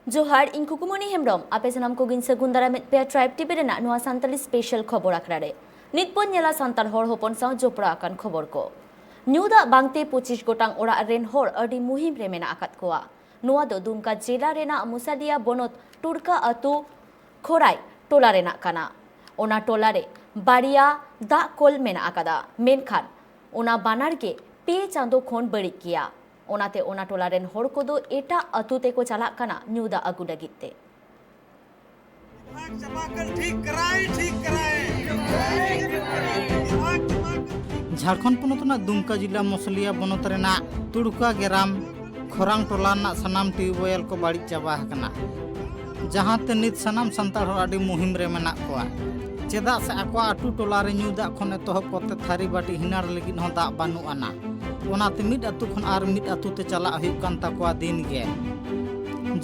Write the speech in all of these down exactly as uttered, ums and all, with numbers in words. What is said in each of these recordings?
ᱡᱚᱦᱟᱨ, ᱤᱧ ᱠᱷᱩᱠᱩᱢᱚᱱᱤ ᱦᱮᱢᱵᱨᱚᱢ᱾ ᱟᱯᱮ ᱥᱟᱱᱟᱢ ᱠᱚᱜᱮᱧ ᱥᱟᱹᱜᱩᱱ ᱫᱟᱨᱟᱢᱮᱫ ᱯᱮᱭᱟ ᱴᱨᱟᱭᱤᱵᱽ ᱴᱤᱵᱷᱤ ᱨᱮᱱᱟᱜ ᱱᱚᱣᱟ ᱥᱟᱱᱛᱟᱲᱤ ᱥᱯᱮᱥᱟᱞ ᱠᱷᱚᱵᱚᱨ ᱟᱠᱷᱲᱟ ᱨᱮ᱾ ᱱᱤᱛ ᱵᱚᱱ ᱧᱮᱞᱟ ᱥᱟᱱᱛᱟᱲ ᱦᱚᱲ ᱦᱚᱯᱚᱱ ᱥᱟᱶ ᱡᱚᱯᱲᱟᱣ ᱟᱠᱟᱱ ᱠᱷᱚᱵᱚᱨ ᱠᱚ᱾ ᱧᱩ ᱫᱟᱜ ᱵᱟᱝᱛᱮ ᱯᱚᱸᱪᱤᱥ ᱜᱚᱴᱟᱝ ᱚᱲᱟᱜ ᱨᱮᱱ ᱦᱚᱲ ᱟᱹᱰᱤ ᱢᱩᱦᱤᱢ ᱨᱮ ᱢᱮᱱᱟᱜ ᱟᱠᱟᱫ ᱠᱚᱣᱟ᱾ ᱱᱚᱣᱟ ᱫᱚ ᱫᱩᱢᱠᱟ ᱡᱮᱞᱟ ᱨᱮᱱᱟᱜ ᱢᱩᱥᱟᱞᱤᱭᱟ ᱵᱚᱱᱚᱛ ᱴᱩᱲᱠᱟ ᱟᱹᱛᱩ ᱠᱷᱚᱨᱟᱭ ᱴᱚᱞᱟ ᱨᱮᱱᱟᱜ ᱠᱟᱱᱟ᱾ ᱚᱱᱟ ᱴᱚᱞᱟ ᱨᱮ ᱵᱟᱨᱭᱟ ᱫᱟᱜ ᱠᱚᱞ ᱢᱮᱱᱟᱜ ᱟᱠᱟᱫᱟ, ᱢᱮᱱᱠᱷᱟᱱ ᱚᱱᱟ ᱵᱟᱱᱟᱨ ᱜᱮ ᱯᱮ ᱪᱟᱸᱫᱚ ᱠᱷᱚᱱ ᱵᱟᱹᱲᱤᱡ ᱜᱮᱭᱟ᱾ ᱚᱱᱟᱛᱮ ᱚᱱᱟ ᱴᱚᱞᱟ ᱨᱮᱱ ᱦᱚᱲ ᱠᱚᱫᱚ ᱮᱴᱟᱜ ᱟᱹᱛᱩ ᱛᱮᱠᱚ ᱪᱟᱞᱟᱜ ᱠᱟᱱᱟ ᱧᱩ ᱫᱟᱜ ᱟᱹᱜᱩ ᱞᱟᱹᱜᱤᱫ ᱛᱮ᱾ विभाग चापाकल ठीक कराए, ठीक कराए। विभाग चापाकल ᱡᱷᱟᱲᱠᱷᱚᱸᱰ ᱯᱚᱱᱚᱛ ᱨᱮᱱᱟᱜ ᱫᱩᱢᱠᱟ ᱡᱤᱞᱟ ᱢᱚᱥᱞᱤᱭᱟ ᱵᱚᱱᱚᱛ ᱨᱮᱱᱟᱜ ᱛᱩᱲᱠᱟ ᱜᱮᱨᱟᱢ ᱠᱷᱚᱨᱟᱝ ᱴᱚᱞᱟ ᱨᱮᱱᱟᱜ ᱥᱟᱱᱟᱢ ᱴᱤᱭᱩᱵᱚᱭᱮᱞ ᱠᱚ ᱵᱟᱹᱲᱤᱡ ᱪᱟᱵᱟ ᱟᱠᱟᱱᱟ, ᱡᱟᱦᱟᱸ ᱛᱮ ᱱᱤᱛ ᱥᱟᱱᱟᱢ ᱥᱟᱱᱛᱟᱲ ᱦᱚᱲ ᱟᱹᱰᱤ ᱢᱩᱦᱤᱢ ᱨᱮ ᱢᱮᱱᱟᱜ ᱠᱚᱣᱟ᱾ ᱪᱮᱫᱟᱜ ᱥᱮ ᱟᱠᱚᱣᱟᱜ ᱟᱹᱛᱩ ᱴᱚᱞᱟ ᱨᱮ ᱧᱩ ᱫᱟᱜ ᱠᱷᱚᱱ ᱮᱛᱚᱦᱚᱵ ᱠᱟᱛᱮ ᱛᱷᱟᱹᱨᱤ ᱵᱟᱹᱴᱤ ᱦᱤᱱᱟᱹᱲ ᱞᱟᱹᱜᱤᱫ ᱦᱚᱸ ᱫᱟᱜ ᱵᱟᱹᱱᱩᱜ ᱟᱱᱟ᱾ ᱚᱱᱟᱛᱮ ᱢᱤᱫ ᱟᱹᱛᱩ ᱠᱷᱚᱱ ᱟᱨ ᱢᱤᱫ ᱟᱹᱛᱩ ᱛᱮ ᱪᱟᱞᱟᱜ ᱦᱩᱭᱩᱜ ᱠᱟᱱ ᱛᱟᱠᱚᱣᱟ ᱫᱤᱱ ᱜᱮ,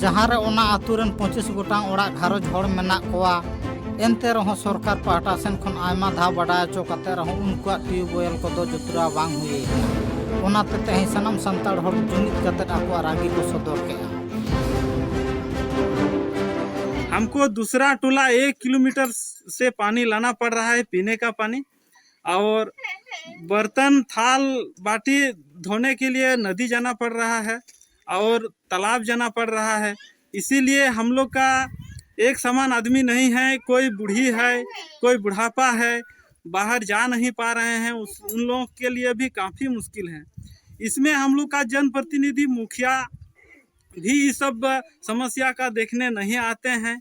ᱡᱟᱦᱟᱸ ᱨᱮ ᱚᱱᱟ ᱟᱹᱛᱩ ᱨᱮᱱ ᱯᱚᱸᱪᱤᱥ ᱜᱚᱴᱟᱝ ᱚᱲᱟᱜ ᱜᱷᱟᱨᱚᱸᱡᱽ ᱦᱚᱲ ᱢᱮᱱᱟᱜ ᱠᱚᱣᱟ᱾ ᱮᱱᱛᱮ ᱨᱮᱦᱚᱸ ᱥᱚᱨᱠᱟᱨ ᱯᱟᱦᱴᱟ ᱥᱮᱱ ᱠᱷᱚᱱ ᱟᱭᱢᱟ ᱫᱷᱟᱣ ᱵᱟᱰᱟᱭ ᱦᱚᱪᱚ ᱠᱟᱛᱮ ᱨᱮᱦᱚᱸ ᱩᱱᱠᱩᱣᱟᱜ ᱴᱤᱭᱩᱵᱚᱭᱮᱞ ᱠᱚᱫᱚ ᱡᱩᱛᱨᱟᱣ ᱵᱟᱝ ᱦᱩᱭ ᱟᱠᱟᱱᱟ᱾ ᱚᱱᱟᱛᱮ ᱛᱮᱦᱮᱧ ᱥᱟᱱᱟᱢ ᱥᱟᱱᱛᱟᱲ ᱦᱚᱲ ᱡᱩᱢᱤᱫ ᱠᱟᱛᱮ ᱟᱠᱚᱣᱟᱜ ᱨᱟᱹᱜᱤ ᱠᱚ ᱥᱚᱫᱚᱨ ᱠᱮᱫᱼᱟ᱾ हमको दूसरा टोला एक किलोमीटर से पानी लाना पड़ रहा है, पीने का पानी, और बर्तन, थाल, बाटी धोने के लिए नदी जाना पड़ रहा है और तालाब जाना पड़ रहा है। इसीलिए हम लोग का एक समान आदमी नहीं है, कोई बूढ़ी है, कोई बुढ़ापा है, बाहर जा नहीं पा रहे हैं, उस, उन लोगों के लिए भी काफ़ी मुश्किल है। इसमें हम लोग का जनप्रतिनिधि, मुखिया भी इस सब समस्या का देखने नहीं आते हैं।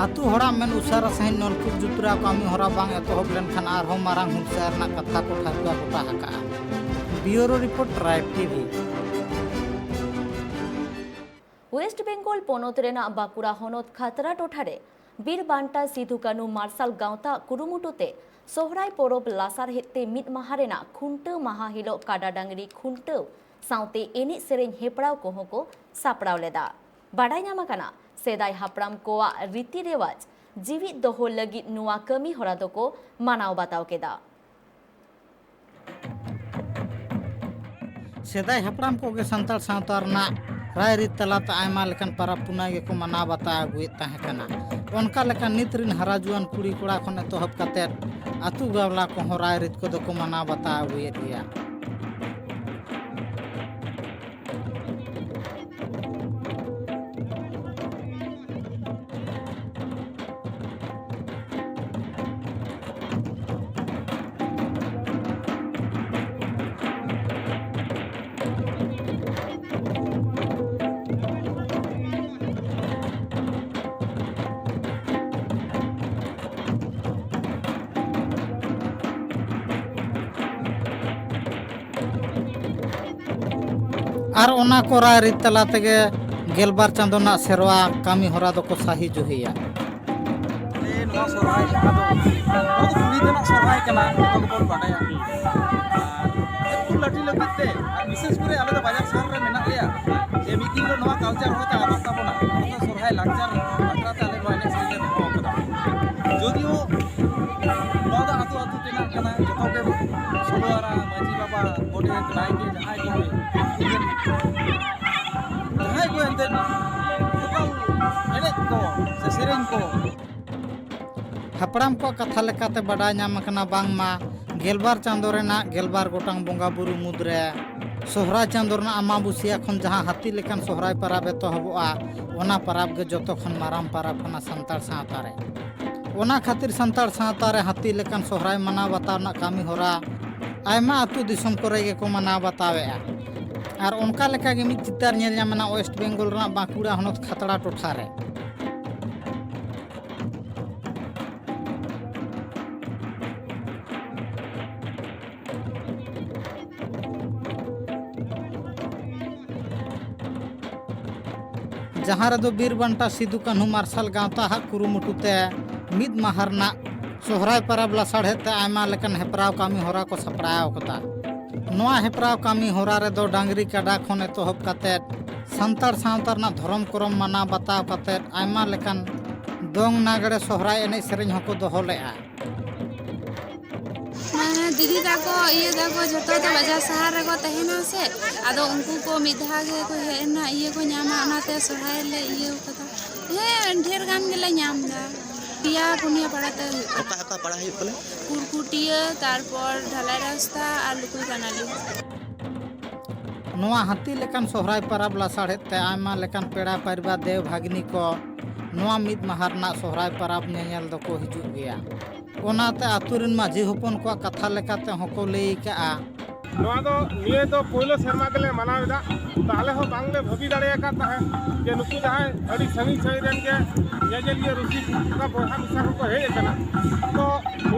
ᱟᱹᱛᱩ ᱦᱚᱲᱟᱜ ᱢᱮᱱ ᱩᱥᱟᱹᱨᱟ ᱥᱟᱺᱦᱤᱡ ᱱᱚᱞᱠᱩᱯ ᱡᱩᱛᱨᱟᱣ ᱠᱟᱹᱢᱤ ᱦᱚᱨᱟ ᱵᱟᱝ ᱮᱛᱚᱦᱚᱵ ᱞᱮᱱᱠᱷᱟᱱ ᱟᱨᱦᱚᱸ ᱢᱟᱨᱟᱝ ᱦᱩᱞᱥᱟᱹᱭ ᱨᱮᱱᱟᱜ ᱠᱟᱛᱷᱟ ᱠᱚ ᱴᱷᱟᱹᱣᱠᱟᱹ ᱜᱚᱴᱟ ᱟᱠᱟᱫᱼᱟ᱾ Bureau report, Tribe TV. West Bengal ᱯᱚᱱᱚᱛ ᱨᱮᱱᱟᱜ ᱵᱟᱸᱠᱩᱲᱟ ᱦᱚᱱᱚᱛ ᱠᱷᱟᱛᱲᱟ ᱴᱚᱴᱷᱟ ᱨᱮ ᱵᱤᱨ ᱵᱟᱱᱴᱟ ᱥᱤᱫᱷᱩ ᱠᱟᱹᱱᱩ ᱢᱟᱨᱥᱟᱞ ᱜᱟᱶᱛᱟ ᱠᱩᱨᱩᱢᱩᱴᱩ ᱛᱮ ᱥᱚᱦᱨᱟᱭ ᱯᱚᱨᱚᱵᱽ ᱞᱟᱥᱟᱨᱦᱮᱫ ᱛᱮ ᱢᱤᱫ ᱢᱟᱦᱟ ᱨᱮᱱᱟᱜ ᱠᱷᱩᱱᱴᱟᱹᱣ ᱢᱟᱦᱟ ᱦᱤᱞᱚᱜ ᱠᱟᱰᱟ ᱰᱟᱝᱨᱤ ᱠᱷᱩᱱᱴᱟᱹᱣ ᱥᱟᱶᱛᱮ ᱮᱱᱮᱡ ᱥᱮᱨᱮᱧ ᱦᱮᱯᱨᱟᱣ ᱠᱚᱦᱚᱸ ᱠᱚ ᱥᱟᱯᱲᱟᱣ ᱞᱮᱫᱟ᱾ ᱵᱟᱰᱟᱭ ᱧᱟᱢ ᱟᱠᱟᱱᱟ, ᱥᱮᱫᱟᱭ ᱦᱟᱯᱲᱟᱢ ᱠᱚᱣᱟᱜ ᱨᱤᱛᱤ ᱨᱮᱣᱟᱡᱽ ᱡᱤᱣᱤᱫ ᱫᱚᱦᱚ ᱞᱟᱹᱜᱤᱫ ᱱᱚᱣᱟ ᱠᱟᱹᱢᱤ ᱦᱚᱨᱟ ᱫᱚᱠᱚ ᱢᱟᱱᱟᱣ ᱵᱟᱛᱟᱣ ᱠᱮᱫᱟ᱾ ᱥᱮᱫᱟᱭ ᱦᱟᱯᱲᱟᱢ ᱠᱚᱜᱮ ᱥᱟᱱᱛᱟᱲ ᱥᱟᱶᱛᱟ ᱨᱮᱱᱟᱜ ᱨᱟᱭᱨᱤᱛ ᱛᱟᱞᱟᱛᱮ ᱟᱭᱢᱟ ᱞᱮᱠᱟᱱ ᱯᱟᱨᱟᱵᱽ ᱯᱩᱱᱟᱹᱭ ᱜᱮᱠᱚ ᱢᱟᱱᱟᱣ ᱵᱟᱛᱟᱣ ᱟᱹᱜᱩᱭᱮᱫ ᱛᱟᱦᱮᱸ ᱠᱟᱱᱟ᱾ ᱚᱱᱠᱟ ᱞᱮᱠᱟ ᱱᱤᱛ ᱨᱤᱱ ᱦᱟᱨᱟ ᱡᱩᱣᱟᱹᱱ ᱠᱩᱲᱤ ᱠᱚᱲᱟ ᱠᱷᱚᱱ ᱮᱛᱚᱦᱚᱵ ᱠᱟᱛᱮᱫ ᱟᱹᱛᱩ ᱜᱟᱣᱞᱟ ᱠᱚᱦᱚᱸ ᱨᱟᱭᱨᱤᱛ ᱠᱚᱫᱚ ᱠᱚ ᱢᱟᱱᱟᱣ ᱵᱟᱛᱟᱣ ᱟᱹᱜᱩᱭᱮᱫ ᱜᱮᱭᱟ᱾ ᱟᱨ ᱚᱱᱟ ᱠᱚ ᱨᱟᱭᱨᱤᱛ ᱛᱟᱞᱟ ᱛᱮᱜᱮ ᱜᱮᱞᱵᱟᱨ ᱪᱟᱸᱫᱚ ᱨᱮᱱᱟᱜ ᱥᱮᱨᱣᱟ ᱠᱟᱹᱢᱤ ᱦᱚᱨᱟ ᱫᱚᱠᱚ ᱥᱟᱹᱦᱤ ᱡᱩᱦᱤᱭᱟ᱾ ᱟᱞᱮ ᱱᱚᱣᱟ ᱥᱚᱨᱦᱟᱭ ᱡᱟᱦᱟᱸ ᱫᱚ, ᱱᱚᱣᱟ ᱫᱚ ᱠᱩᱲᱤ ᱛᱮᱱᱟᱜ ᱥᱚᱨᱦᱟᱭ ᱠᱟᱱᱟ, ᱡᱚᱛᱚ ᱜᱮᱵᱚᱱ ᱵᱟᱰᱟᱭᱟ᱾ ᱟᱨ ᱮᱠᱴᱩ ᱞᱟᱹᱴᱩ ᱞᱟᱹᱜᱤᱫ ᱛᱮ, ᱟᱨ ᱵᱤᱥᱮᱥ ᱠᱚᱨᱮ ᱟᱞᱮ ᱫᱚ ᱵᱟᱡᱟᱨ ᱥᱟᱦᱟᱨ ᱨᱮ ᱢᱮᱱᱟᱜ ᱞᱮᱭᱟ, ᱡᱮ ᱢᱤᱫ ᱫᱤᱱ ᱦᱤᱞᱳᱜ ᱱᱚᱣᱟ ᱠᱟᱞᱪᱟᱨ ᱦᱚᱸ ᱟᱫᱚᱜ ᱛᱟᱵᱚᱱᱟ᱾ ᱱᱚᱣᱟ ᱫᱚ ᱥᱚᱨᱦᱟᱭ ᱞᱟᱠᱪᱟᱨ ᱵᱟᱠᱷᱨᱟ ᱛᱮ ᱟᱞᱮ ᱱᱚᱣᱟ ᱮᱱᱮᱡ ᱥᱮᱨᱮᱧ ᱞᱮ ᱫᱚᱦᱚ ᱟᱠᱟᱫᱟ᱾ ᱡᱳᱫᱤᱭᱳ ᱱᱚᱣᱟ ᱫᱚ ᱟᱹᱛᱩ ᱟᱹᱛᱩ ᱨᱮᱱᱟᱜ ᱠᱟᱱᱟ, ᱡᱚᱛᱚ ᱜᱮ ᱥᱳᱞᱳ ᱟᱱᱟ ᱢᱟᱹᱡᱷᱤ ᱵᱟᱵᱟ, ᱜᱚᱰᱮᱛ, ᱱᱟᱭᱠᱮ, ᱡᱟᱦᱟᱸᱭ ᱠᱚᱜᱮ, ᱡᱟᱦᱟᱸᱭ ᱠᱚ ᱮᱱᱛᱮᱫ ᱞᱳᱠᱟᱞ ᱮᱱᱮᱡ ᱠᱚ ᱥᱮ ᱥᱮᱨᱮᱧ ᱠᱚ᱾ ᱦᱟᱯᱲᱟᱢ ᱠᱚᱣᱟᱜ ᱠᱟᱛᱷᱟ ᱞᱮᱠᱟᱛᱮ ᱵᱟᱰᱟᱭ ᱧᱟᱢ ᱟᱠᱟᱱᱟ, ᱵᱟᱝᱢᱟ ᱜᱮᱞᱵᱟᱨ ᱪᱟᱸᱫᱳ ᱨᱮᱱᱟᱜ ᱜᱮᱞᱵᱟᱨ ᱜᱚᱴᱟᱝ ᱵᱚᱸᱜᱟ ᱵᱩᱨᱩ ᱢᱩᱫᱽᱨᱮ ᱥᱚᱦᱨᱟᱭ ᱪᱟᱸᱫᱳ ᱨᱮᱱᱟᱜ ᱟᱢᱟᱵᱩᱥᱤᱭᱟ ᱠᱷᱚᱱ ᱡᱟᱦᱟᱸ ᱦᱟᱹᱛᱤ ᱞᱮᱠᱟᱱ ᱥᱚᱦᱨᱟᱭ ᱯᱟᱨᱟᱵᱽ ᱮᱛᱚᱦᱚᱵᱚᱜᱼᱟ, ᱚᱱᱟ ᱯᱟᱨᱟᱵᱽ ᱜᱮ ᱡᱚᱛᱚ ᱠᱷᱚᱱ ᱢᱟᱨᱟᱝ ᱯᱟᱨᱟᱵᱽ ᱠᱟᱱᱟ ᱥᱟᱱᱛᱟᱲ ᱥᱟᱶᱛᱟ ᱨᱮ᱾ ᱚᱱᱟ ᱠᱷᱟᱹᱛᱤᱨ ᱥᱟᱱᱛᱟᱲ ᱥᱟᱶᱛᱟ ᱨᱮ ᱦᱟᱹᱛᱤ ᱞᱮᱠᱟᱱ ᱥᱚᱦᱨᱟᱭ ᱢᱟᱱᱟᱣ ᱵᱟᱛᱟᱣ ᱨᱮᱱᱟᱜ ᱠᱟᱹᱢᱤ ᱦᱚᱨᱟ ᱟᱭᱢᱟ ᱟᱹᱛᱩ ᱫᱤᱥᱚᱢ ᱠᱚᱨᱮ ᱜᱮᱠᱚ ᱢᱟᱱᱟᱣ ᱵᱟᱛᱟᱣᱮᱫᱼᱟ᱾ ᱟᱨ ᱚᱱᱠᱟ ᱞᱮᱠᱟᱜᱮ ᱢᱤᱫ ᱪᱤᱛᱟᱹᱨ ᱧᱮᱞ ᱧᱟᱢ ᱮᱱᱟ ᱳᱭᱮᱥᱴ ᱵᱮᱝᱜᱚᱞ ᱨᱮᱱᱟᱜ ᱵᱟᱸᱠᱩᱲᱟ ᱦᱚᱱᱚᱛ ᱠᱷᱟᱛᱲᱟ ᱴᱚᱴᱷᱟ ᱨᱮ᱾ ᱡᱟᱦᱟᱸ ᱨᱮᱫᱚ ᱵᱤᱨ ᱵᱟᱱᱴᱟ ᱥᱤᱫᱩ ᱠᱟᱹᱱᱦᱩ ᱢᱟᱨᱥᱟᱞ ᱜᱟᱶᱛᱟ ᱦᱟᱜ ᱠᱩᱨᱩᱢᱩᱴᱩ ᱛᱮ ᱢᱤᱫ ᱢᱟᱦᱟ ᱨᱮᱱᱟᱜ ᱥᱚᱦᱨᱟᱭ ᱯᱚᱨᱚᱵᱽ ᱞᱟᱥᱟᱲᱦᱮᱫ ᱛᱮ ᱟᱭᱢᱟ ᱞᱮᱠᱟᱱ ᱦᱮᱯᱨᱟᱣ ᱠᱟᱹᱢᱤ ᱦᱚᱨᱟ ᱠᱚ ᱥᱟᱯᱲᱟᱣ ᱟᱠᱟᱫᱟ᱾ ᱱᱚᱣᱟ ᱦᱮᱯᱨᱟᱣ ᱠᱟᱹᱢᱤ ᱦᱚᱨᱟ ᱨᱮᱫᱚ ᱰᱟᱝᱨᱤ ᱠᱟᱰᱟ ᱠᱷᱚᱱ ᱮᱛᱚᱦᱚᱵ ᱠᱟᱛᱮᱫ ᱥᱟᱱᱛᱟᱲ ᱥᱟᱶᱛᱟ ᱨᱮᱱᱟᱜ ᱫᱷᱚᱨᱚᱢ ᱠᱚᱨᱚᱢ ᱢᱟᱱᱟᱣ ᱵᱟᱛᱟᱣ ᱠᱟᱛᱮᱫ ᱟᱭᱢᱟ ᱞᱮᱠᱟᱱ ᱫᱚᱝ, ᱞᱟᱜᱽᱲᱮ, ᱥᱚᱦᱨᱟᱭ ᱮᱱᱮᱡ ᱥᱮᱨᱮᱧ ᱦᱚᱸᱠᱚ ᱫᱚᱦᱚ ᱞᱮᱫᱼᱟ᱾ ᱢᱟ ᱦᱮᱸ, ᱫᱤᱫᱤ ᱛᱟᱠᱚ, ᱤᱭᱟᱹ ᱛᱟᱠᱚ ᱡᱷᱚᱛᱚ ᱫᱚ ᱵᱟᱡᱟᱨ ᱥᱟᱦᱟᱨ ᱨᱮᱠᱚ ᱛᱟᱦᱮᱱᱟ ᱥᱮ, ᱟᱫᱚ ᱩᱱᱠᱩ ᱠᱚ ᱢᱤᱫ ᱫᱷᱟᱣ ᱜᱮᱠᱚ ᱦᱮᱡ ᱮᱱᱟ, ᱤᱭᱟᱹ ᱠᱚ ᱧᱟᱢᱟ, ᱚᱱᱟᱛᱮ ᱥᱚᱨᱦᱟᱭ ᱞᱮ ᱤᱭᱟᱹ ᱠᱟᱫᱟ᱾ ᱦᱮᱸ, ᱰᱷᱮᱨ ᱜᱟᱱ ᱜᱮᱞᱮ ᱧᱟᱢ ᱮᱫᱟ᱾ ᱯᱮᱭᱟ ᱯᱩᱱᱭᱟᱹ ᱯᱟᱲᱟ ᱛᱮ ᱦᱩᱭᱩᱜ ᱠᱟᱱᱟ᱾ ᱚᱠᱟ ᱚᱠᱟ ᱯᱟᱲᱟ ᱦᱩᱭᱩᱜ ᱠᱟᱱᱟ? ᱠᱩᱨᱠᱩᱴᱤᱭᱟᱹ, ᱛᱟᱨᱯᱚᱨ ᱰᱷᱟᱞᱟᱭ ᱨᱟᱥᱛᱟ ᱟᱨ ᱞᱩᱠᱩᱭ ᱠᱟᱱᱟᱞᱤ᱾ ᱱᱚᱣᱟ ᱦᱟᱹᱛᱤ ᱞᱮᱠᱟᱱ ᱥᱚᱦᱨᱟᱭ ᱯᱟᱨᱟᱵᱽ ᱞᱟᱥᱟᱲᱦᱮᱫ ᱛᱮ ᱟᱭᱢᱟ ᱞᱮᱠᱟᱱ ᱯᱮᱲᱟ ᱯᱟᱹᱨᱵᱟ ᱫᱮᱣ ᱵᱷᱟᱜᱽᱱᱤ ᱠᱚ ᱱᱚᱣᱟ ᱢᱤᱫ ᱢᱟᱦᱟ ᱨᱮᱱᱟᱜ ᱥᱚᱦᱨᱟᱭ ᱯᱟᱨᱟᱵᱽ ᱧᱮᱧᱮᱞ ᱫᱚᱠᱚ ᱦᱤᱡᱩᱜ ᱜᱮᱭᱟ᱾ ᱚᱱᱟᱛᱮ ᱟᱹᱛᱩ ᱨᱮᱱ ᱢᱟᱹᱡᱷᱤ ᱦᱚᱯᱚᱱ ᱠᱚᱣᱟᱜ ᱠᱟᱛᱷᱟ ᱞᱮᱠᱟᱛᱮ ᱦᱚᱸᱠᱚ ᱞᱟᱹᱭ ᱠᱟᱜᱼᱟ᱾ ᱱᱚᱣᱟ ᱫᱚ, ᱱᱤᱭᱟᱹ ᱫᱚ ᱯᱳᱭᱞᱳ ᱥᱮᱨᱢᱟ ᱜᱮᱞᱮ ᱢᱟᱱᱟᱣ ᱮᱫᱟ᱾ ᱛᱚ, ᱟᱞᱮ ᱦᱚᱸ ᱵᱟᱝᱞᱮ ᱵᱷᱟᱹᱵᱤ ᱫᱟᱲᱮ ᱟᱠᱟᱫ ᱛᱟᱦᱮᱸᱫ ᱡᱮ ᱱᱩᱠᱩ ᱡᱟᱦᱟᱸᱭ ᱟᱹᱰᱤ ᱥᱟᱺᱜᱤᱧ ᱥᱟᱺᱜᱤᱧ ᱨᱮᱱ ᱜᱮ ᱧᱮᱧᱮᱞᱤᱭᱟᱹ ᱨᱩᱥᱤᱠᱟ ᱵᱚᱭᱦᱟ ᱢᱤᱥᱨᱟ ᱠᱚᱠᱚ ᱦᱮᱡ ᱟᱠᱟᱱᱟ, ᱛᱚ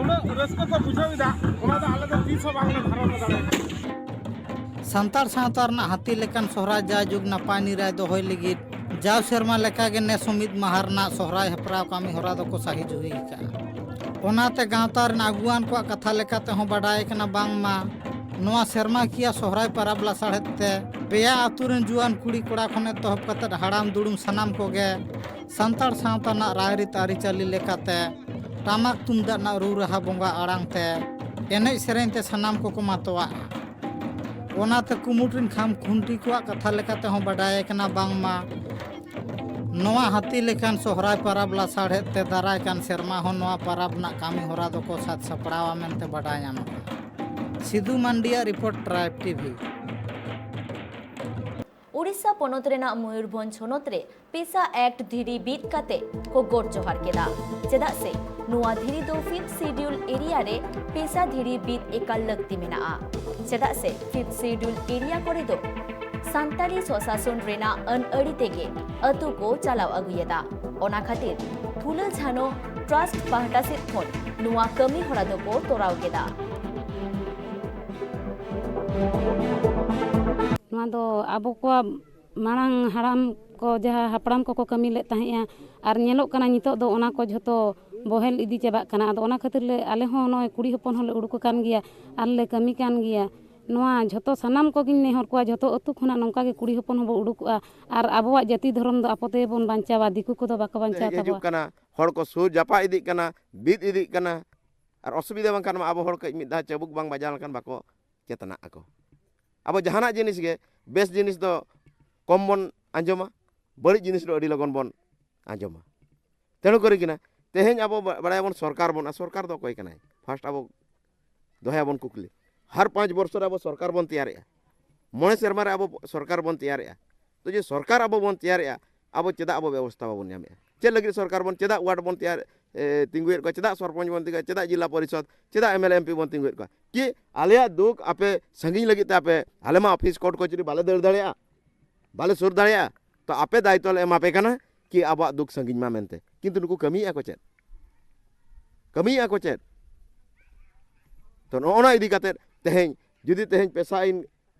ᱩᱱᱟᱹᱜ ᱨᱟᱹᱥᱠᱟᱹ ᱠᱚ ᱵᱩᱡᱷᱟᱹᱣ ᱮᱫᱟ, ᱚᱱᱟ ᱫᱚ ᱟᱞᱮ ᱫᱚ ᱛᱤᱥ ᱦᱚᱸ ᱵᱟᱝᱞᱮ ᱫᱷᱟᱨᱚᱱᱟ ᱫᱟᱲᱮᱭᱟᱜᱼᱟ᱾ ᱥᱟᱱᱛᱟᱲ ᱥᱟᱶᱛᱟ ᱨᱮᱱᱟᱜ ᱦᱟᱹᱛᱤ ᱞᱮᱠᱟᱱ ᱥᱚᱦᱨᱟᱭ ᱡᱟᱭᱡᱩᱜᱽ ᱱᱟᱯᱟᱭ ᱱᱤᱨᱟᱭ ᱫᱚᱦᱚᱭ ᱞᱟᱹᱜᱤᱫ ᱡᱟᱣ ᱥᱮᱨᱢᱟ ᱞᱮᱠᱟᱜᱮ ᱱᱮᱥ ᱦᱚᱸ ᱢᱤᱫ ᱢᱟᱦᱟ ᱨᱮᱱᱟᱜ ᱥᱚᱦᱨᱟᱭ ᱦᱮᱯᱨᱟᱣ ᱠᱟᱹᱢᱤ ᱦᱚᱨᱟ ᱫᱚᱠᱚ ᱥᱟᱹᱦᱤ ᱡᱩᱦᱤ ᱟᱠᱟᱫᱼᱟ᱾ ᱚᱱᱟᱛᱮ ᱜᱟᱶᱛᱟ ᱨᱮᱱ ᱟᱹᱜᱩᱣᱟᱱ ᱠᱚᱣᱟᱜ ᱠᱟᱛᱷᱟ ᱞᱮᱠᱟᱛᱮ ᱦᱚᱸ ᱵᱟᱰᱟᱭ ᱠᱟᱱᱟ ᱵᱟᱝᱢᱟ ᱱᱚᱣᱟ ᱥᱮᱨᱢᱟᱠᱤᱭᱟᱹ ᱥᱚᱦᱨᱟᱭ ᱯᱟᱨᱟᱵᱽ ᱞᱟᱥᱟᱲᱦᱮᱫ ᱛᱮ ᱯᱮᱭᱟ ᱟᱹᱛᱩ ᱨᱮᱱ ᱡᱩᱣᱟᱹᱱ ᱠᱩᱲᱤ ᱠᱚᱲᱟ ᱠᱷᱚᱱ ᱮᱛᱚᱦᱚᱵ ᱠᱟᱛᱮ ᱦᱟᱲᱟᱢ ᱫᱩᱲᱩᱢ ᱥᱟᱱᱟᱢ ᱠᱚᱜᱮ ᱥᱟᱱᱛᱟᱲ ᱥᱟᱶᱛᱟ ᱨᱮᱱᱟᱜ ᱨᱟᱭᱨᱤᱛ ᱟᱹᱨᱤᱪᱟᱹᱞᱤ ᱞᱮᱠᱟᱛᱮ ᱴᱟᱢᱟᱠ ᱛᱩᱢᱫᱟᱜ ᱨᱮᱱᱟᱜ ᱨᱩ ᱨᱟᱦᱟ ᱵᱚᱸᱜᱟ ᱟᱲᱟᱝ ᱛᱮ ᱮᱱᱮᱡ ᱥᱮᱨᱮᱧ ᱛᱮ ᱥᱟᱱᱟᱢ ᱠᱚᱠᱚ ᱢᱟᱛᱚᱣᱟᱜᱼᱟ᱾ ᱚᱱᱟᱛᱮ ᱠᱩᱢᱩᱴ ᱨᱮᱱ ᱠᱷᱟᱢ ᱠᱷᱩᱱᱴᱤ ᱠᱚᱣᱟᱜ ᱠᱟᱛᱷᱟ ᱞᱮᱠᱟᱛᱮ ᱦᱚᱸ ᱵᱟᱰᱟᱭ ᱟᱠᱟᱱᱟ ᱵᱟᱝᱢᱟ ᱱᱚᱣᱟ ᱦᱟᱹᱛᱤ ᱞᱮᱠᱟᱱ ᱥᱚᱦᱨᱟᱭ ᱯᱟᱨᱟᱵᱽ ᱞᱟᱥᱟᱲᱦᱮᱫ ᱛᱮ ᱫᱟᱨᱟᱭ ᱠᱟᱱ ᱥᱮᱨᱢᱟ ᱦᱚᱸ ᱱᱚᱣᱟ ᱯᱟᱨᱟᱵᱽ ᱨᱮᱱᱟᱜ ᱠᱟᱹᱢᱤ ᱦᱚᱨᱟ ᱫᱚᱠᱚ ᱥᱟᱡᱽ ᱥᱟᱯᱲᱟᱣᱟ ᱢᱮᱱᱛᱮ ᱵᱟᱰᱟᱭ ᱧᱟᱢ ᱟᱠᱟᱱᱟ᱾ ᱥᱤᱫᱩ ᱢᱟᱱᱰᱤᱭᱟᱜ ᱨᱤᱯᱳᱨᱴ, ᱴᱨᱟᱭᱤᱵᱽ ᱴᱤᱵᱷᱤ᱾ ᱩᱲᱤᱥᱥᱟ ᱯᱚᱱᱚᱛ ᱨᱮᱱᱟᱜ ᱢᱚᱭᱩᱨᱵᱷᱚᱸᱡᱽ ᱦᱚᱱᱚᱛ ᱨᱮ ᱯᱮᱥᱟ ᱮᱠᱴ ᱫᱷᱤᱨᱤ ᱵᱤᱫ ᱠᱟᱛᱮ ᱠᱚ ᱜᱚᱰ ᱡᱚᱦᱟᱨ ᱠᱮᱫᱟ᱾ ᱪᱮᱫᱟᱜ ᱥᱮ ᱱᱚᱣᱟ ᱫᱷᱤᱨᱤ ᱫᱚ ᱯᱷᱤᱯᱛᱷ ᱥᱤᱰᱤᱭᱩᱞ ᱮᱨᱤᱭᱟ ᱨᱮ ᱯᱮᱥᱟ ᱫᱷᱤᱨᱤ ᱵᱤᱫ ᱮᱠᱟᱞ ᱞᱟᱹᱠᱛᱤ ᱢᱮᱱᱟᱜᱼᱟ᱾ ᱪᱮᱫᱟᱜ ᱥᱮ ᱯᱷᱤᱯᱛᱷ ᱥᱤᱰᱤᱭᱩᱞ ᱮᱨᱤᱭᱟ ᱠᱚᱨᱮ ᱫᱚ ᱥᱟᱱᱛᱟᱲᱤ ᱥᱚᱥᱟᱥᱚᱱ ᱨᱮᱱᱟᱜ ᱟᱹᱱ ᱟᱹᱨᱤ ᱛᱮᱜᱮ ᱟᱹᱛᱩ ᱠᱚ ᱪᱟᱞᱟᱣ ᱟᱹᱜᱩᱭᱮᱫᱟ᱾ ᱚᱱᱟ ᱠᱷᱟᱹᱛᱤᱨ ᱯᱷᱩᱞᱟᱹ ᱡᱷᱟᱱᱚ ᱴᱨᱟᱥᱴ ᱯᱟᱦᱴᱟ ᱥᱮᱫ ᱠᱷᱚᱱ ᱱᱚᱣᱟ ᱠᱟᱹᱢᱤ ᱦᱚᱨᱟ ᱫᱚᱠᱚ ᱛᱚᱨᱟᱣ ᱠᱮᱫᱟ᱾ ᱱᱚᱣᱟ ᱫᱚ ᱟᱵᱚ ᱠᱚᱣᱟᱜ ᱢᱟᱲᱟᱝ ᱦᱟᱲᱟᱢ ᱠᱚ, ᱡᱟᱦᱟᱸ ᱦᱟᱯᱲᱟᱢ ᱠᱚᱠᱚ ᱠᱟᱹᱢᱤ ᱞᱮᱫ ᱛᱟᱦᱮᱸᱫᱼᱟ, ᱟᱨ ᱧᱮᱞᱚᱜ ᱠᱟᱱᱟ ᱱᱤᱛᱚᱜ ᱫᱚ ᱚᱱᱟ ᱠᱚ ᱡᱷᱚᱛᱚ ᱵᱚᱦᱮᱞ ᱤᱫᱤ ᱪᱟᱵᱟᱜ ᱠᱟᱱᱟ᱾ ᱟᱫᱚ ᱚᱱᱟ ᱠᱷᱟᱹᱛᱤᱨ ᱞᱮ, ᱟᱞᱮ ᱦᱚᱸ ᱱᱚᱜᱼᱚᱭ ᱠᱩᱲᱤ ᱦᱚᱯᱚᱱ ᱦᱚᱸᱞᱮ ᱩᱰᱩᱠ ᱟᱠᱟᱱ ᱜᱮᱭᱟ ᱟᱨ ᱞᱮ ᱠᱟᱹᱢᱤ ᱠᱟᱱ ᱜᱮᱭᱟ᱾ ᱱᱚᱣᱟ ᱡᱷᱚᱛᱚ ᱥᱟᱱᱟᱢ ᱠᱚᱜᱮᱧ ᱱᱮᱦᱚᱨ ᱠᱚᱣᱟ, ᱡᱷᱚᱛᱚ ᱟᱹᱛᱩ ᱠᱷᱚᱱᱟᱜ ᱱᱚᱝᱠᱟ ᱜᱮ ᱠᱩᱲᱤ ᱦᱚᱯᱚᱱ ᱦᱚᱸᱵᱚ ᱩᱰᱩᱠᱚᱜᱼᱟ ᱟᱨ ᱟᱵᱚᱣᱟᱜ ᱡᱟᱹᱛᱤ ᱫᱷᱚᱨᱚᱢ ᱫᱚ ᱟᱵᱚ ᱛᱮᱜᱮ ᱵᱚᱱ ᱵᱟᱧᱪᱟᱣᱟ, ᱫᱤᱠᱩ ᱠᱚᱫᱚ ᱵᱟᱠᱚ ᱵᱟᱧᱪᱟᱣ ᱦᱮᱡ ᱦᱤᱡᱩᱜ ᱛᱟᱵᱚᱣᱟ᱾ ᱠᱟᱱᱟ, ᱦᱚᱲ ᱠᱚ ᱥᱩᱨ ᱡᱟᱯᱟᱜ ᱤᱫᱤᱜ ᱠᱟᱱᱟ, ᱵᱤᱫ ᱤᱫᱤᱜ ᱠᱟᱱᱟ᱾ ᱟᱨ ᱚᱥᱩᱵᱤᱫᱷᱟ ᱵᱟᱝᱠᱷᱟᱱ ᱢᱟ ᱟᱵᱚ ᱦᱚᱲ ᱠᱟᱹᱡ ᱢᱤᱫ ᱫᱷᱟᱣ ᱪᱟᱹᱵᱩᱠ ᱵᱟᱝ ᱵᱟᱡᱟᱣ ᱞᱮᱱᱠᱷᱟᱱ ᱵᱟᱠᱚ ᱪᱮᱛᱱᱟᱜ ᱟᱠᱚ᱾ ᱟᱵᱚ ᱡᱟᱦᱟᱱᱟᱜ ᱡᱤᱱᱤᱥ ᱜᱮ, ᱵᱮᱥ ᱡᱤᱱᱤᱥ ᱫᱚ ᱠᱚᱢ ᱵᱚᱱ ᱟᱸᱡᱚᱢᱟ, ᱵᱟᱹᱲᱤᱡ ᱡᱤᱱᱤᱥ ᱫᱚ ᱟᱹᱰᱤ ᱞᱚᱜᱚᱱ ᱵᱚᱱ ᱟᱸᱡᱚᱢᱟ᱾ ᱛᱮᱬᱩ ᱠᱚᱨᱤ ᱠᱟᱱᱟ, ᱛᱮᱦᱮᱧ ᱟᱵᱚ ᱵᱟ- ᱵᱟᱲᱟᱭᱟᱵᱚᱱ ᱥᱚᱨᱠᱟᱨ ᱵᱚᱱ, ᱟᱨ ᱥᱚᱨᱠᱟᱨ ᱫᱚ ᱚᱠᱚᱭ ᱠᱟᱱᱟᱭ? ᱯᱷᱟᱥᱴ ᱟᱵᱚ ᱫᱚᱦᱚᱭᱟᱵᱚᱱ ᱠᱩᱠᱞᱤ᱾ ᱦᱟᱨ ᱯᱟᱸᱪ ᱵᱚᱨᱥᱚ ᱨᱮ ᱟᱵᱚ ᱥᱚᱨᱠᱟᱨ ᱵᱚᱱ ᱛᱮᱭᱟᱨᱮᱜᱼᱟ, ᱢᱚᱬᱮ ᱥᱮᱨᱢᱟ ᱨᱮ ᱟᱵᱚ ᱥᱚᱨᱠᱟᱨ ᱵᱚᱱ ᱛᱮᱭᱟᱨᱮᱜᱼᱟ᱾ ᱛᱚ ᱡᱮ ᱥᱚᱨᱠᱟᱨ ᱟᱵᱚ ᱵᱚᱱ ᱛᱮᱭᱟᱨᱮᱜᱼᱟ, ᱟᱵᱚ ᱪᱮᱫᱟᱜ ᱟᱵᱚ ᱵᱮᱵᱚᱥᱛᱷᱟ ᱵᱟᱵᱚᱱ ᱧᱟᱢᱮᱜᱼᱟ? ᱪᱮᱫ ᱞᱟᱹᱜᱤᱫ ᱥᱚᱨᱠᱟᱨ ᱵᱚᱱ, ᱪᱮᱫᱟᱜ ᱣᱟᱨᱰ ᱵᱚᱱ ᱛᱮᱭᱟᱨ, ᱮ, ᱛᱤᱸᱜᱩᱭᱮᱫ ᱠᱚᱣᱟ, ᱪᱮᱫᱟᱜ ᱥᱚᱨᱯᱚᱧᱪ ᱵᱚᱱ ᱛᱤᱸᱜᱩᱭᱮᱫ, ᱪᱮᱫᱟᱜ ᱡᱤᱞᱟ ᱯᱚᱨᱤᱥᱚᱫ, ᱪᱮᱫᱟᱜ M L A M P ᱵᱚᱱ ᱛᱤᱸᱜᱩᱭᱮᱫ ᱠᱚᱣᱟ? ᱠᱤ ᱟᱞᱮᱭᱟᱜ ᱫᱩᱠ ᱟᱯᱮ ᱥᱟᱺᱜᱤᱧ ᱞᱟᱹᱜᱤᱫ ᱛᱮ ᱟᱯᱮ, ᱟᱞᱮ ᱢᱟ ᱚᱯᱷᱤᱥ ᱠᱳᱨᱴ ᱠᱚᱪᱟᱹᱨᱤ ᱵᱟᱞᱮ ᱫᱟᱹᱲ ᱫᱟᱲᱮᱭᱟᱜᱼᱟ, ᱵᱟᱞᱮ ᱥᱩᱨ ᱫᱟᱲᱮᱭᱟᱜᱼᱟ, ᱛᱚ ᱟᱯᱮ ᱫᱟᱭᱤᱛᱛᱚ ᱞᱮ ᱮᱢᱟ ᱯᱮ ᱠᱟᱱᱟ ᱠᱤ ᱟᱵᱚᱣᱟᱜ ᱫᱩᱠ ᱥᱟᱺᱜᱤᱧ ᱢᱟ ᱢᱮᱱᱛᱮ᱾ ᱠᱤᱱᱛᱩ ᱱᱩᱠᱩ ᱠᱟᱹᱢᱤᱭᱮᱫᱼᱟ ᱠᱚ ᱪᱮᱫ? ᱠᱟᱹᱢᱤᱭᱮᱫᱼᱟ ᱠᱚ ᱪᱮᱫ? ᱛᱚ ᱱᱚᱜᱼᱚ ᱱᱚᱣᱟ ᱤᱫᱤ ᱠᱟᱛᱮᱫ ᱛᱮᱦᱮᱧ ᱡᱩᱫᱤ ᱛᱮᱦᱮᱧ ᱯᱮᱥᱟ ᱟᱹᱭᱤᱱ,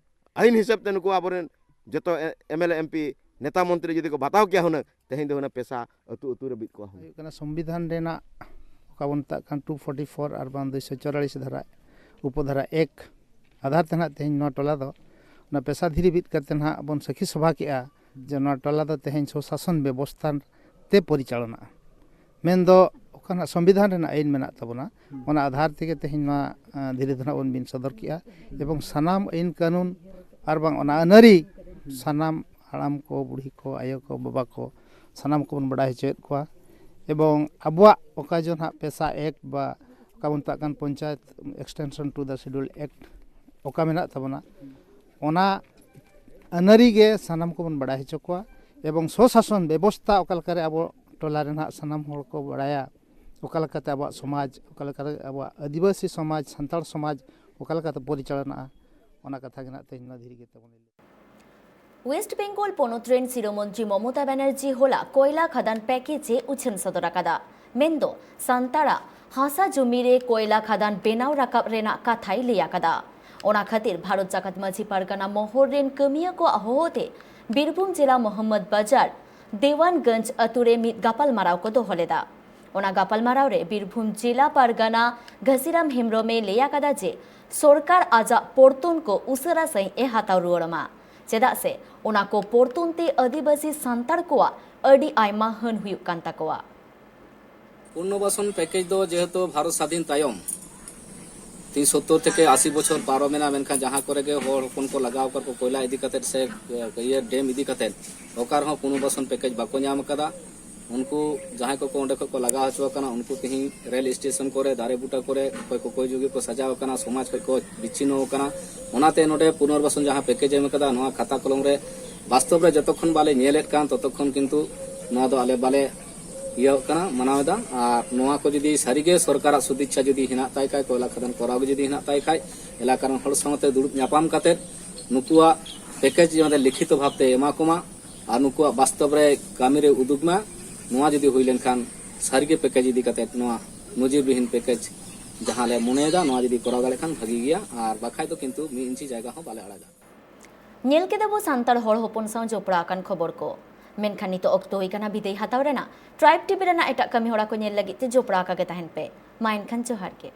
ᱟᱹᱭᱤᱱ ᱦᱤᱥᱟᱹᱵ ᱛᱮ ᱱᱩᱠᱩ ᱟᱵᱚᱨᱮᱱ ᱡᱚᱛᱚ M L A, M P, ᱱᱮᱛᱟ ᱢᱚᱱᱛᱨᱤ ᱡᱩᱫᱤ ᱠᱚ ᱵᱟᱛᱟᱣ ᱠᱮᱭᱟ ᱦᱩᱱᱟᱹᱝ, ᱛᱮᱦᱮᱧ ᱫᱚ ᱦᱩᱱᱟᱹᱝ ᱯᱮᱥᱟ ᱟᱹᱛᱩ ᱟᱹᱛᱩ ᱨᱮ ᱵᱤᱫ ᱠᱚᱜᱼᱟ ᱦᱩᱱᱟᱹᱝ᱾ ᱦᱩᱭᱩᱜ ᱠᱟᱱᱟ ᱥᱚᱝᱵᱤᱫᱷᱟᱱ ᱨᱮᱱᱟᱜ ᱚᱠᱟ ᱵᱚᱱ ᱢᱮᱛᱟᱜ ᱠᱟᱱ ᱴᱩ ᱯᱷᱳᱨᱴᱤ ᱯᱷᱳᱨ ᱟᱨ ᱵᱟᱝ ᱫᱩᱭᱥᱚ ᱪᱚᱣᱨᱟᱞᱤᱥ ᱫᱷᱟᱨᱟ, ᱩᱯᱚᱫᱷᱟᱨᱟ ᱮᱠ ᱟᱫᱷᱟᱨ ᱛᱮ ᱱᱟᱦᱟᱜ ᱛᱮᱦᱮᱧ ᱱᱚᱣᱟ ᱴᱚᱞᱟ ᱫᱚ ᱚᱱᱟ ᱯᱮᱥᱟ ᱫᱷᱤᱨᱤ ᱵᱤᱫ ᱠᱟᱛᱮ ᱱᱟᱦᱟᱜ ᱵᱚᱱ ᱥᱟᱹᱠᱷᱤ ᱥᱚᱵᱷᱟ ᱠᱮᱜᱼᱟ ᱡᱮ ᱱᱚᱣᱟ ᱴᱚᱞᱟ ᱫᱚ ᱛᱮᱦᱮᱧ ᱥᱩᱥᱟᱥᱚᱱ ᱵᱮᱵᱚᱥᱛᱷᱟ ᱛᱮ ᱯᱚᱨᱤᱪᱟᱞᱚᱱᱟᱜᱼᱟ᱾ ᱢᱮᱱᱫᱚ ᱚᱠᱟ ᱱᱟᱦᱟᱜ ᱥᱚᱝᱵᱤᱫᱷᱟᱱ ᱨᱮᱱᱟᱜ ᱟᱹᱭᱤᱱ ᱢᱮᱱᱟᱜ ᱛᱟᱵᱚᱱᱟ, ᱚᱱᱟ ᱟᱫᱷᱟᱨ ᱛᱮᱜᱮ ᱛᱮᱦᱮᱧ ᱱᱚᱣᱟ, ᱟᱸ, ᱫᱷᱤᱨᱤ ᱫᱚ ᱱᱟᱦᱟᱜ ᱵᱚᱱ ᱵᱤᱱ ᱥᱚᱫᱚᱨ ᱠᱮᱜᱼᱟ᱾ ᱮᱵᱚᱝ ᱥᱟᱱᱟᱢ ᱟᱹᱭᱤᱱ ᱠᱟᱹᱱᱩᱱ ᱟᱨ ᱵᱟᱝ ᱚᱱᱟ ᱟᱹᱱᱟᱹᱨᱤ ᱥᱟᱱᱟᱢ ᱦᱟᱲᱟᱢ ᱠᱚ, ᱵᱩᱲᱦᱤ ᱠᱚ, ᱟᱭᱳ ᱠᱚ, ᱵᱟᱵᱟ ᱠᱚ, ᱥᱟᱱᱟᱢ ᱠᱚᱵᱚᱱ ᱵᱟᱰᱟᱭ ᱦᱚᱪᱚᱭᱮᱫ ᱠᱚᱣᱟ᱾ ᱮᱵᱚᱝ ᱟᱵᱚᱣᱟᱜ ᱚᱠᱟ ᱡᱚ ᱱᱟᱦᱟᱜ ᱯᱮᱥᱟ ᱮᱠ ᱵᱟ ᱚᱠᱟ ᱵᱚᱱ ᱢᱮᱛᱟᱜ ᱠᱟᱱ panchayat extension to the schedule act ᱚᱠᱟ ᱢᱮᱱᱟᱜ ᱛᱟᱵᱚᱱᱟ, ᱚᱱᱟ ᱟᱹᱱᱟᱹᱨᱤ ᱜᱮ ᱥᱟᱱᱟᱢ ᱠᱚᱵᱚᱱ ᱵᱟᱰᱟᱭ ᱦᱚᱪᱚ ᱠᱚᱣᱟ᱾ ᱮᱵᱚᱝ ᱥᱚᱥᱟᱥᱚᱱ ᱵᱮᱵᱚᱥᱛᱷᱟ ᱚᱠᱟ ᱞᱮᱠᱟᱨᱮ ᱟᱵᱚ ᱴᱚᱞᱟ ᱨᱮ ᱱᱟᱦᱟᱜ ᱥᱟᱱᱟᱢ ᱦᱚᱲ ᱠᱚ ᱵᱟᱲᱟᱭᱟ, ᱚᱠᱟ ᱞᱮᱠᱟᱛᱮ ᱟᱵᱚᱣᱟᱜ ᱥᱚᱢᱟᱡᱽ, ᱚᱠᱟ ᱞᱮᱠᱟᱨᱮ ᱟᱵᱚᱣᱟᱜ ᱟᱹᱫᱤᱵᱟᱹᱥᱤ ᱥᱚᱢᱟᱡᱽ, ᱥᱟᱱᱛᱟᱲ ᱥᱚᱢᱟᱡᱽ ᱚᱠᱟ ᱞᱮᱠᱟᱛᱮ ᱯᱚᱨᱤᱪᱟᱞᱚᱱᱟᱜᱼᱟ, ᱚᱱᱟ ᱠᱟᱛᱷᱟ ᱜᱮ ᱱᱟᱦᱟᱜ ᱛᱮᱦᱮᱧ ᱱᱚᱣᱟ ᱫᱷᱤᱨᱤ ᱜᱮ ᱛᱟᱵᱚᱱ ᱞᱟᱹᱭ᱾ ᱳᱭᱮᱥᱴ ᱵᱮᱝᱜᱚᱞ ᱯᱚᱱᱚᱛ ᱨᱮᱱ ᱥᱤᱨᱟᱹ ᱢᱚᱱᱛᱨᱤ ᱢᱚᱢᱚᱛᱟ ᱵᱟᱱᱟᱨᱡᱤ ᱦᱚᱞᱟ ᱠᱚᱭᱞᱟ ᱠᱷᱟᱫᱟᱱ ᱯᱮᱠᱮᱡᱽ ᱮ ᱩᱪᱷᱟᱹᱱ ᱥᱚᱫᱚᱨ ᱟᱠᱟᱫᱟ᱾ ᱢᱮᱱᱫᱚ ᱥᱟᱱᱛᱟᱲᱟᱜ ᱦᱟᱥᱟ ᱡᱩᱢᱤ ᱨᱮ ᱠᱚᱭᱞᱟ ᱠᱷᱟᱫᱟᱱ ᱵᱮᱱᱟᱣ ᱨᱟᱠᱟᱵ ᱨᱮᱱᱟᱜ ᱠᱟᱛᱷᱟᱭ ᱞᱟᱹᱭ ᱟᱠᱟᱫᱟ᱾ ᱚᱱᱟ ᱠᱷᱟᱹᱛᱤᱨ ᱵᱷᱟᱨᱚᱛ ᱡᱟᱠᱟᱛ ᱢᱟᱹᱡᱷᱤ ᱯᱟᱨᱜᱟᱱᱟ ᱢᱚᱦᱚᱞ ᱨᱮᱱ ᱠᱟᱹᱢᱤᱭᱟᱹ ᱠᱚᱣᱟᱜ ᱦᱚᱦᱚᱛᱮ ᱵᱤᱨᱵᱷᱩᱢ ᱡᱮᱞᱟ ᱢᱚᱦᱚᱢᱢᱚᱫᱽ ᱵᱟᱡᱟᱨ ᱫᱮᱣᱟᱱᱜᱚᱸᱡᱽ ᱟᱹᱛᱩ ᱨᱮ ᱢᱤᱫ ᱜᱟᱯᱟᱞᱢᱟᱨᱟᱣ ᱠᱚ ᱫᱚᱦᱚ ᱞᱮᱫᱟ᱾ ᱚᱱᱟ ᱜᱟᱯᱟᱞᱢᱟᱨᱟᱣ ᱨᱮ ᱵᱤᱨᱵᱷᱩᱢ ᱡᱮᱞᱟ ᱯᱟᱨᱜᱟᱱᱟ ᱜᱷᱟᱥᱤᱨᱟᱢ ᱦᱮᱢᱵᱨᱚᱢ ᱮ ᱞᱟᱹᱭ ᱟᱠᱟᱫᱟ ᱡᱮ ᱥᱚᱨᱠᱟᱨ ᱟᱡᱟᱜ ᱯᱚᱨᱛᱚᱱ ᱠᱚ ᱩᱥᱟᱹᱨᱟ ᱥᱟᱹᱦᱤᱡ ᱮ ᱦᱟᱛᱟᱣ ᱨᱩᱣᱟᱹᱲ ᱢᱟ, ᱪᱮᱫᱟᱜ ᱥᱮ ᱚᱱᱟ ᱠᱚ ᱯᱚᱨᱛᱚᱱ ᱛᱮ ᱟᱹᱫᱤᱵᱟᱹᱥᱤ ᱥᱟᱱᱛᱟᱲ ᱠᱚᱣᱟᱜ ᱟᱹᱰᱤ ᱟᱭᱢᱟ ᱦᱟᱹᱱ ᱦᱩᱭᱩᱜ ᱠᱟᱱ ᱛᱟᱠᱚᱣᱟ᱾ ᱯᱩᱱᱚᱨᱵᱟᱥᱚᱱ ᱯᱮᱠᱮᱡᱽ ᱫᱚ ᱡᱮᱦᱮᱛᱩ ᱵᱷᱟᱨᱚᱛ ᱥᱟᱫᱷᱤᱱ ᱛᱟᱭᱚᱢ ᱛᱤᱱ ᱥᱚᱛᱛᱚᱨ ᱛᱷᱮᱠᱮ ᱟᱥᱤ ᱵᱚᱪᱷᱚᱨ ᱯᱟᱨᱚᱢᱮᱱᱟ, ᱢᱮᱱᱠᱷᱟᱱ ᱡᱟᱦᱟᱸ ᱠᱚᱨᱮ ᱜᱮ ᱦᱚᱲ ᱦᱚᱯᱚᱱ ᱠᱚ ᱞᱟᱜᱟᱣ ᱟᱠᱟᱫ ᱠᱚ ᱠᱚᱭᱞᱟ ᱤᱫᱤ ᱠᱟᱛᱮᱫ ᱥᱮ ᱤᱭᱟᱹ ᱰᱮᱢ ᱤᱫᱤ ᱠᱟᱛᱮᱫ, ᱚᱠᱟ ᱨᱮᱦᱚᱸ ᱯᱩᱱᱚᱨᱵᱟᱥᱚᱱ ᱯᱮᱠᱮᱡᱽ ᱵᱟᱠᱚ ᱧᱟᱢ ᱟᱠᱟᱫᱟ᱾ ᱩᱱᱠᱩ ᱡᱟᱦᱟᱸᱭ ᱠᱚᱠᱚ ᱚᱸᱰᱮ ᱠᱷᱚᱱ ᱠᱚ ᱞᱟᱜᱟᱣ ᱦᱚᱪᱚ ᱟᱠᱟᱱᱟ, ᱩᱱᱠᱩ ᱛᱮᱦᱮᱧ ᱨᱮᱞ ᱥᱴᱮᱥᱚᱱ ᱠᱚᱨᱮ, ᱫᱟᱨᱮ ᱵᱩᱴᱟᱹ ᱠᱚᱨᱮ ᱚᱠᱚᱭ ᱠᱚ ᱠᱚᱭ ᱡᱩᱜᱤ ᱠᱚ ᱥᱟᱡᱟᱣ ᱟᱠᱟᱱᱟ, ᱥᱚᱢᱟᱡᱽ ᱠᱷᱚᱱ ᱠᱚ ᱵᱤᱪᱷᱤᱱᱱᱚ ᱟᱠᱟᱱᱟ᱾ ᱚᱱᱟᱛᱮ ᱱᱚᱰᱮ ᱯᱩᱱᱚᱨᱵᱟᱥᱚᱱ ᱡᱟᱦᱟᱸ ᱯᱮᱠᱮᱡᱽ ᱮᱢ ᱟᱠᱟᱫᱟ, ᱱᱚᱣᱟ ᱠᱷᱟᱛᱟ ᱠᱚᱞᱚᱢ ᱨᱮ ᱵᱟᱥᱛᱚᱵ ᱨᱮ ᱡᱚᱛᱚᱠᱷᱚᱱ ᱵᱟᱞᱮ ᱧᱮᱞᱮᱫ ᱠᱟᱱ, ᱛᱚᱛᱚᱠᱷᱚᱱ ᱠᱤᱱᱛᱩ ᱱᱚᱣᱟ ᱫᱚ ᱟᱞᱮ ᱵᱟᱞᱮ ᱤᱭᱟᱹ ᱠᱟᱱᱟ, ᱢᱟᱱᱟᱣ ᱮᱫᱟ᱾ ᱟᱨ ᱱᱚᱣᱟ ᱠᱚ ᱡᱩᱫᱤ ᱥᱟᱹᱨᱤᱜᱮ ᱥᱚᱨᱠᱟᱨᱟᱜ ᱥᱚᱫᱤᱪᱪᱷᱟ ᱡᱩᱫᱤ ᱦᱮᱱᱟᱜ ᱛᱟᱭ ᱠᱷᱟᱡ, ᱠᱚᱭᱞᱟ ᱠᱷᱟᱫᱟᱱ ᱠᱚᱨᱟᱣ ᱜᱮ ᱡᱩᱫᱤ ᱦᱮᱱᱟᱜ ᱛᱟᱭ ᱠᱷᱟᱡ, ᱮᱞᱟᱠᱟ ᱨᱮᱱ ᱦᱚᱲ ᱥᱟᱶᱛᱮ ᱫᱩᱲᱩᱵ ᱧᱟᱯᱟᱢ ᱠᱟᱛᱮᱫ ᱱᱩᱠᱩᱣᱟᱜ ᱯᱮᱠᱮᱡᱽ ᱡᱟᱦᱟᱸ ᱞᱤᱠᱷᱤᱛᱚ ᱵᱷᱟᱵᱽᱛᱮ ᱮᱢᱟ ᱠᱚᱢᱟ ᱟᱨ ᱱᱩᱠᱩᱣᱟᱜ ᱵᱟᱥᱛᱚᱵ ᱨᱮ ᱠᱟᱹᱢᱤ ᱨᱮ ᱩᱫᱩᱜᱽ ᱢᱟ᱾ ᱱᱚᱣᱟ ᱡᱩᱫᱤ ᱦᱩᱭ ᱞᱮᱱᱠᱷᱟᱱ ᱥᱟᱹᱨᱤᱜᱮ ᱯᱮᱠᱮᱡᱽ ᱤᱫᱤ ᱠᱟᱛᱮᱫ ᱱᱚᱣᱟ ᱱᱚᱡᱤᱨ ᱵᱤᱦᱤᱱ ᱯᱮᱠᱮᱡᱽ ᱡᱟᱦᱟᱸ ᱞᱮ ᱢᱚᱱᱮᱭᱮᱫᱟ, ᱱᱚᱣᱟ ᱡᱩᱫᱤ ᱠᱚᱨᱟᱣ ᱫᱟᱲᱮᱭᱟᱜ ᱠᱷᱟᱱ ᱵᱷᱟᱹᱜᱤ ᱜᱮᱭᱟ, ᱟᱨ ᱵᱟᱠᱷᱟᱡ ᱫᱚ ᱠᱤᱱᱛᱩ ᱢᱤᱫ ᱤᱧᱪᱤ ᱡᱟᱭᱜᱟ ᱦᱚᱸ ᱵᱟᱞᱮ ᱟᱲᱟᱜᱟ᱾ ᱧᱮᱞ ᱠᱮᱫᱟ ᱵᱚ ᱥᱟᱱᱛᱟᱲ ᱦᱚᱲ ᱦᱚᱯᱚᱱ ᱥᱟᱶ ᱡᱚᱯᱲᱟᱣ ᱟᱠᱟᱱ ᱠᱷᱚᱵᱚᱨ ᱠᱚ᱾ ᱢᱮᱱᱠᱷᱟᱱ ᱱᱤᱛᱚᱜ ᱚᱠᱛᱚ ᱦᱩᱭ ᱠᱟᱱᱟ ᱵᱤᱫᱟᱹᱭ ᱦᱟᱛᱟᱣ ᱨᱮᱱᱟᱜ᱾ ᱴᱨᱟᱭᱤᱵᱽ ᱴᱤᱵᱷᱤ ᱨᱮᱱᱟᱜ ᱮᱴᱟᱜ ᱠᱟᱹᱢᱤ ᱦᱚᱨᱟ ᱠᱚ ᱧᱮᱞ ᱞᱟᱹᱜᱤᱫ ᱛᱮ ᱡᱚᱯᱲᱟᱣ ᱟᱠᱟ ᱜᱮ ᱛᱟᱦᱮᱱ ᱯᱮ᱾ ᱢᱟ ᱮᱱᱠᱷᱟᱱ ᱡᱚᱦᱟᱨ ᱜᱮ᱾